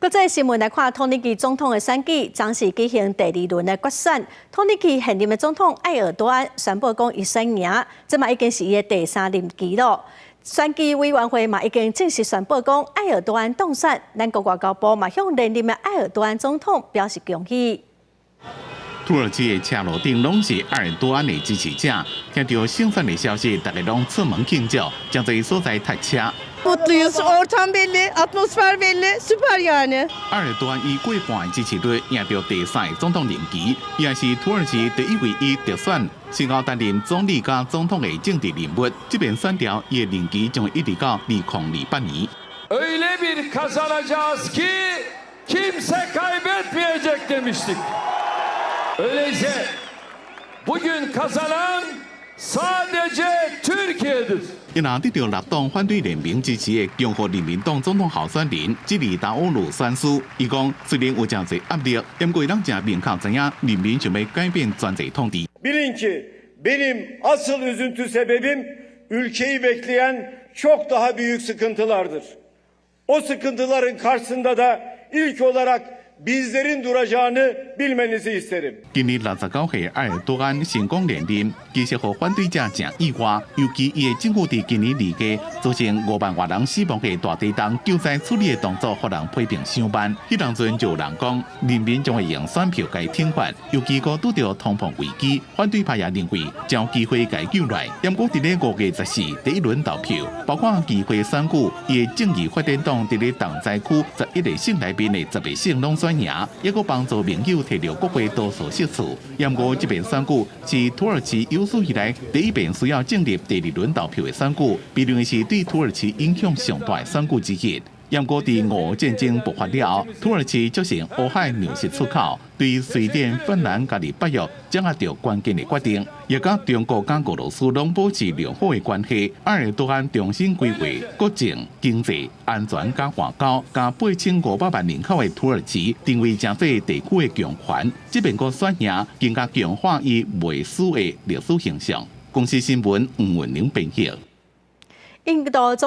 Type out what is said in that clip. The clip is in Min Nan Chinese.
國際新聞來看，土耳其總統的選舉，昨時舉行第二輪的決選。土耳其現任的總統埃爾多安宣布講，伊選贏，這嘛已經是伊的第三任期囉。選舉委員會嘛已經正式宣布講，埃爾多安當選。咱國外交部嘛向連任的埃爾多安總統表示恭喜。土耳其的車路頂攏是埃爾多安的支持者，聽著勝選的消息，大家攏出門慶祝，誠濟所在塞車。 Mutluyuz. Ortam belli, atmosfer belli. Süper yani. 埃爾多安以過半的支持率贏著第三个總統任期，也是土耳其第一位以特選先後擔任總理佮總統的政治人物。這遍選掉，伊的任期將會一直到2028年。 Öyle bir kazanacağız ki kimse kaybetmeyecek demiştik. Öyleyse bugün kazanan sadece Türkiye'dir. 伊若得著六黨反對聯盟支持的共和人民黨總統候選人基里達烏魯選輸，伊講雖然有誠濟壓力，毋過咱誠明確知影人民想欲改變專制統治。 Bilin ki benim asıl üzüntü sebebim ülkeyi bekleyen çok daha büyük sıkıntılardır. O sıkıntıların karşısında da ilk olarak bizlerin duracağını bilmenizi isterim. 今年69歲埃爾多安成功連任，其實予反對者誠意外，尤其伊的政府佇今年2月造成5萬外人死亡的大地震救災處理的動作，予人批評傷慢。彼當陣就有人講，人民將會用選票共伊懲罰，尤其閣拄著通膨危機，反對派也認為誠有機會共伊救來。毋過佇咧5月14第一輪投票，包括議會選舉，伊的正義發展黨佇咧重災區11個省內面的10個省攏選贏，抑閣幫助盟友提著國會多數席次。毋過這遍選舉是土耳其有史以來第一遍需要進入第二輪投票的選舉，被認為是對土耳其影響上大的選舉之一。毋過佇俄烏戰爭爆發了後，土耳其促成烏海糧食出口，對瑞典、芬蘭佮北約掌握著關鍵的決定，也佮中國佮俄羅斯攏保持良好的關係。埃爾多安重新規劃國政、經濟、安全佮外交，共8500萬人口的土耳其定位成做地區的強權，這遍閣選贏，更加強化伊袂輸的歷史形象。公視新聞吳文玲編譯。印度。